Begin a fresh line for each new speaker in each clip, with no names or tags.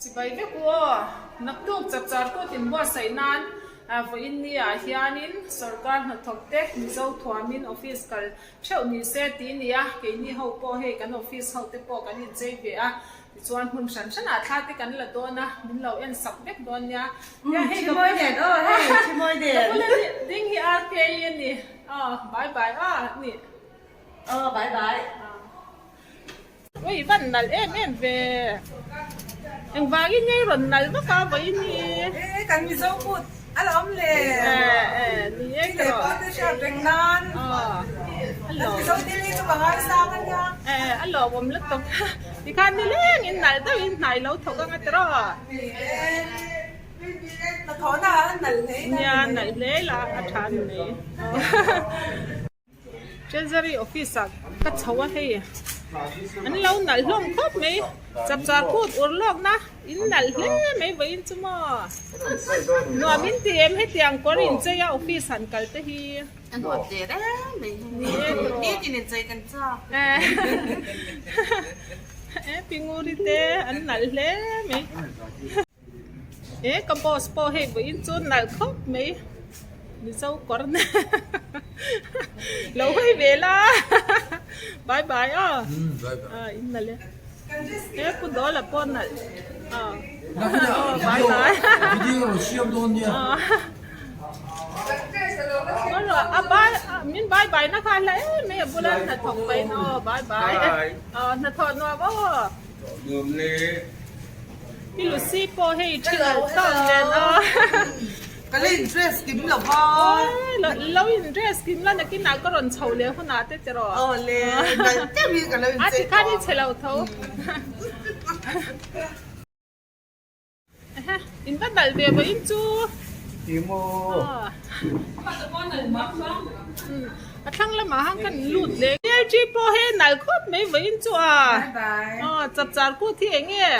Chibai vek u aw, naktuk chapchar kut inbuatsaih nan vawiin ni ah hianin sorkar hnathawk te Mizo thuamin office kal theuh ni se ti ni a, keini ho pawh hei kan office ho te pawh kan inchei ve a, tichuan hmun hran hran ah thla te kan la dawn a, min lo en sak vek dawn nia. Nia hei ka bula ding hi RKE a ni, aw bye bye aw ni.
Aw bye bye.
Ui van nalh em em ve. Engvangin nge i rawn nalh vak a vawiin hi?
E kan Mizo kut a la awm le.
E e ni e
ka rawh. Thi leh pa te hriat reng nan. Kan Mizo thil hi chu ka ngaisang a nia.
E a lawmawm lutuk. Tikhan nileng in nalh deuh in hnai lo thawk ang a tiraw.
Ni e. Hnathawhna ah a nalh hle ila.
Nia nalh hle ila a tha a ni mai. Treasury office ah ka chho a hei an lo nalh hlawm khawp mai chapchar kut ur lawk na in nalh hle mai vawiin chu maw nuam in ti em hetiang kawr in chei a office han kal te hi
a nuam te reng mai
ni e tawh
nitin in chei kan chak
e pinguri te an nalh hle mai. He ka boss pawh hei vawiin chu nalh khawp mai mizo kawr na lo hawi ve la bye bye aw in nalh e he pu dawla pawh nalh aw bye bye a bye min bye bye na kha hla em mai a bula hnathawk pahin aw bye bye aw hnathawh nuam aw. I Lucy pawh hei thil alh tawk nen a.
Ka la in dress kim lo va.
Lo in dress kim la nakinah ka rawn chho leh hunah te tiraw.
Aw le, nalh deuhin ka lo in chei tawh.
A tikhan i chhe lo tho. In va nalh ve vawiin chu.
Ti maw?
A thlang lamah han kan lut leh. LG pawh hei nalh khawp mai vawiin chu a. Chapchar kut hi eng nge?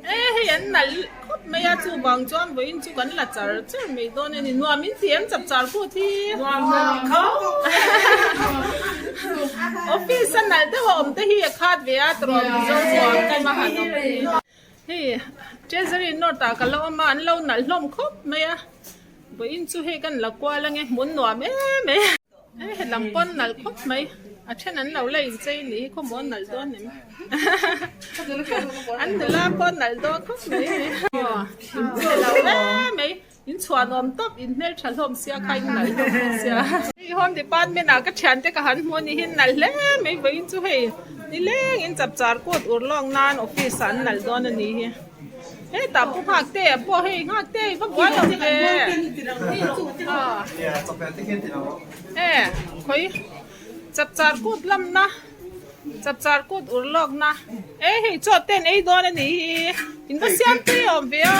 E hei an nalh khawp mai a chuvang chuan vawiin chu kan la char char mai dawn a ni. Nuam in ti em chapchar kut hi?
Nuam khawp.
Office a nalh deuh a awm te hi a khat ve a tawrh Mizo chuan tlem a han awm hi. Hei Treasury North ah ka la awm a, an lo nalh hlawm khawp mai a, vawiin chu hei kan la kual ange hmun nuam em mai a, he lam pawn nalh khawp mai, a then an lo la inchei nih hi khawmaw nalh dawn em an nula pawh nalh dawn khawp mai aw in che lo em mai in chhuanawm tawp in hmeltha hlawm sia kha in nalh hlawm bawk sia. Hei home department ah ka thiante ka han hmu a ni hi nalh hle mai vawiin chu hei nileng in chapchar kut ur lawk nan office ah an nalh dawn a ni hi hetah pu nghak te ah pawh hei nghak te i va buai lo ve e khawi chapchar kut lamna Chapchar kut ur lawk na e hei chaw ten ei dawn a nih hi in va siam tui awm ve a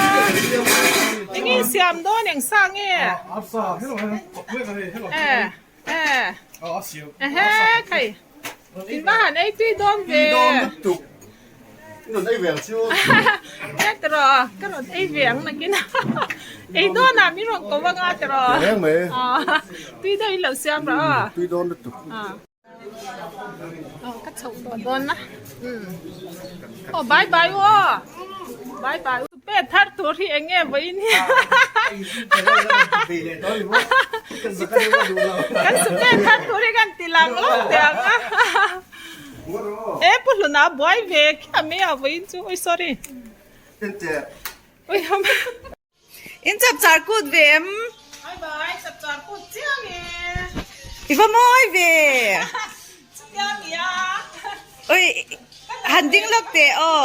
eng in siam dawn eng sa nge e e ehe khai in va han ei tui dawn ve e tiraw ka rawn ei ve ang nakin ei dawn ah min rawn ko vang a tiraw tui deuh in lo siam rawh aw. Aw ka chhoh tawh dawn a aw bye bye u aw bye bye u pe thar tur hi eng nge vawiin hi kan supe thar tur hi kan ti lang lo teh ang a e pu hluna buai ve khiah mai a vawiin chu oi sorry oi ham.
In chapchar kut ve em?
Bye bye, chapchar kut chiang e.
I va mawi ve.
Chutia nia.
Oi, han ding lawk teh aw.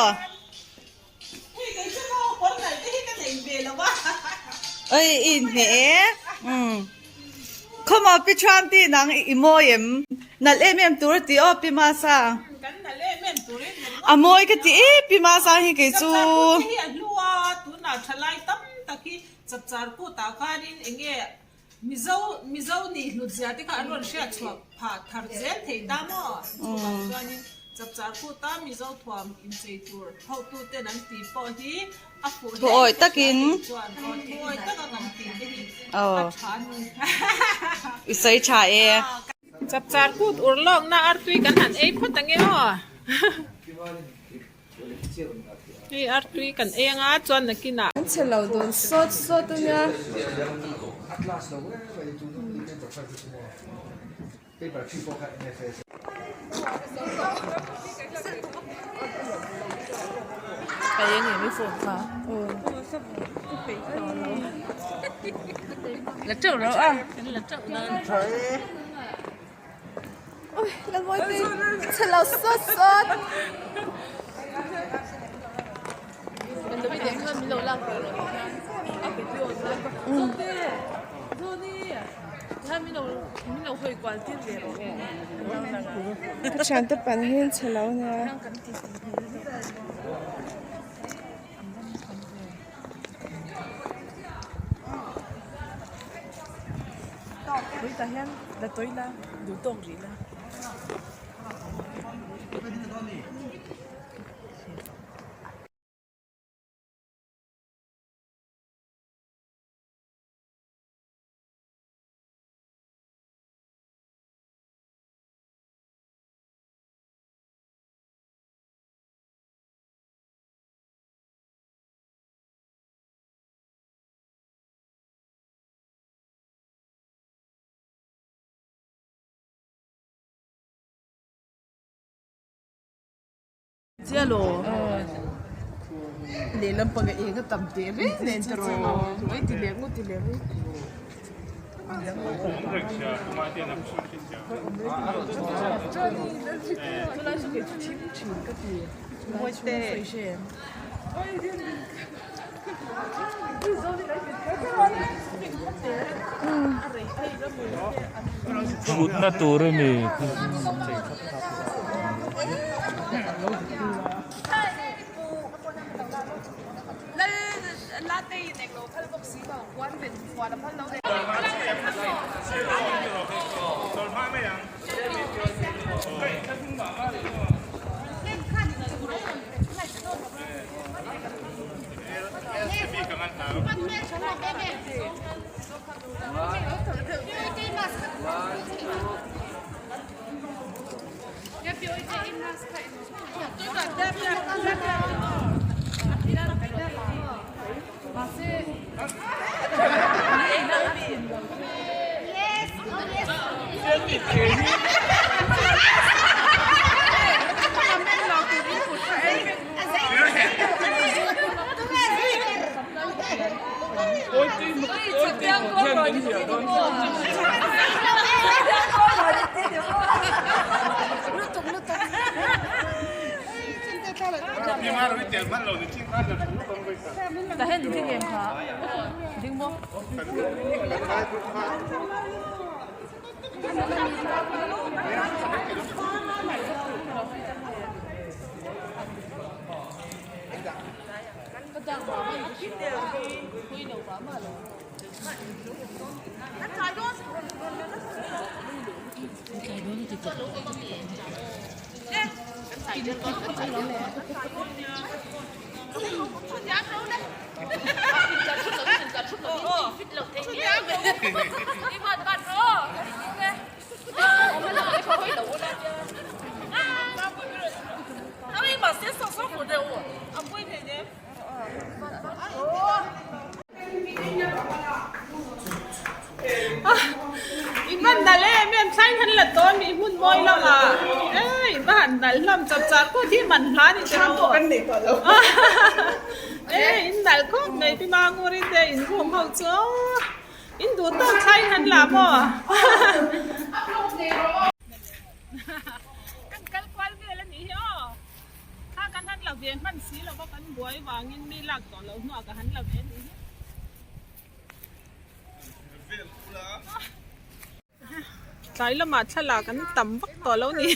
Hei kei chu maw kawr nalh te hi ka nei ve lo a.
Oi, i inhmeh e. Umm. Khawmaw pi Thuam ti nang i mawi em? Nalh em em tur a ti aw pi Masa.
Kan nalh em em tur in ringawt.
A mawi ka ti e pi Masa hi kei chu.
Chapchar kut te hi a hlu a, tunah thalai tam tak hi chapchar kutah khanin eng nge Mizo Mizo nih hlut zia te kha an rawn hriat chhuah phah thar zel thei ta maw? Chuvang chuanin chapchar kuta Mizo thuam inchei tur hotuten an tih pawh hi a fuh hle
Thuawi takin
chuan aw thuawi taka kan tih te hi
aw
a tha a ni.
I sawi tha e.
Chapchar kut ur lawkna artui kan han ei phawt ange aw. Hei artui kan ei anga chuan nakinah.
An chhe lo dun sawt sawt a nia. Ui là mawi te chhe lo sawt sawt. Ka thiante pan hi an chhe lo ania.
Lehlam panga eng a tam teh reng nen te rawh mai ti leh ngut ti leh ngut.
Thutna tur a ni.
I hman nalh em em thlai han la tawn mi hmun mawi lo a ei i va han nalh hlawm chap char pawh hi man hla ni te pawh
kan nei tawh lo
ei in nalh khawp mai pi Mangur in te in room ho chu in duh tawk thlai han la maw kan kal kual vel a nih hi aw. Kha kan han la ve hman si lo va, kan buai vangin mi lak tawh loh hnuah ka han la ve a nih hi. Tlai lamah thlalak an tam vak tawh lo ni.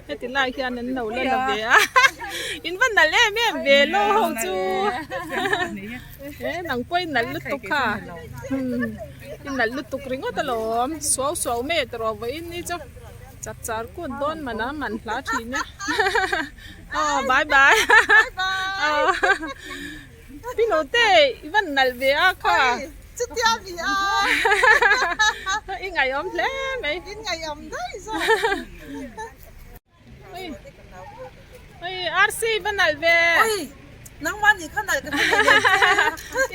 Heti lai hian an lo la la ve a. In va nalh em em ve lo ho chu. E nang pawh i nalh lutuk kha. I nalh lutuk ringawt alawm. Suau suau mai a tawrh vawiin ni chu. Chap char kut dawn man a man hla thin e aw bye bye aw pino te i van nalh ve a kha.
Chutia mi a.
I ngaihawm hle mai.
In ngaihawm daih zawk.
Ui. Ui, RC va nalh ve.
Ui, nangmah nih kha nalh ka hre ve nen che.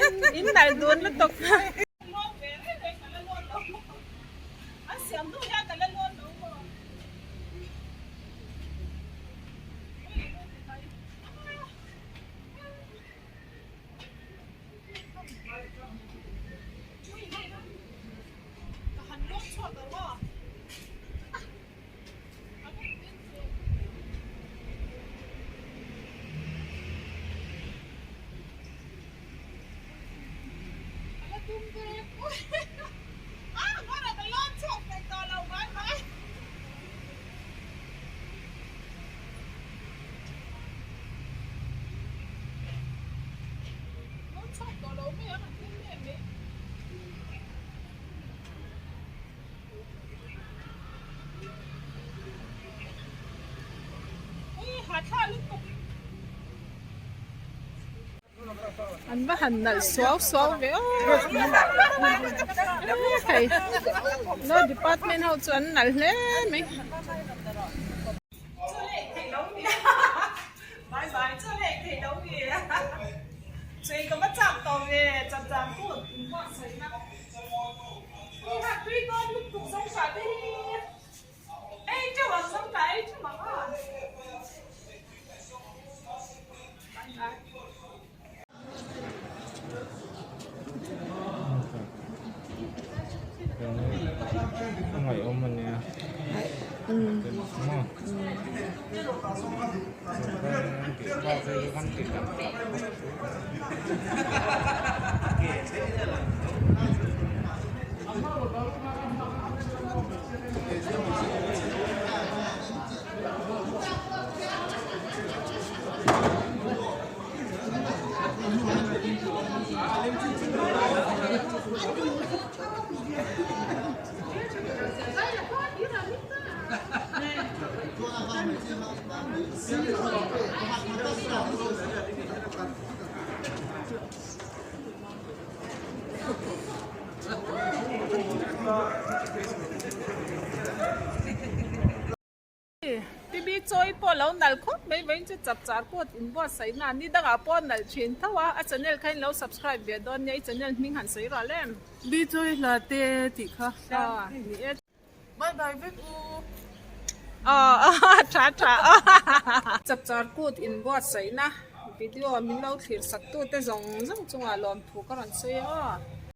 In in nalh dun lutuk. An va han nalh suau suau ve aw hei law department ho chu an nalh hle mai.
A ngaihawm a nia maw
Tb chawi pawh lo nalh khawp mai vawiin chu chap char kut inbuatsaih na ni dangah pawh nalh thin tho a, a channel kha in lo subscribe ve dawn nia i channel hming han sawi rual em.
Tb chawi hla te tih kha.
Aw ni e.
Bye bye vek u.
Aw tha tha chap char kut inbuatsaih na video min lo thlir sak tu te zawng zawng chungah lawmthu ka rawn sawi a aw.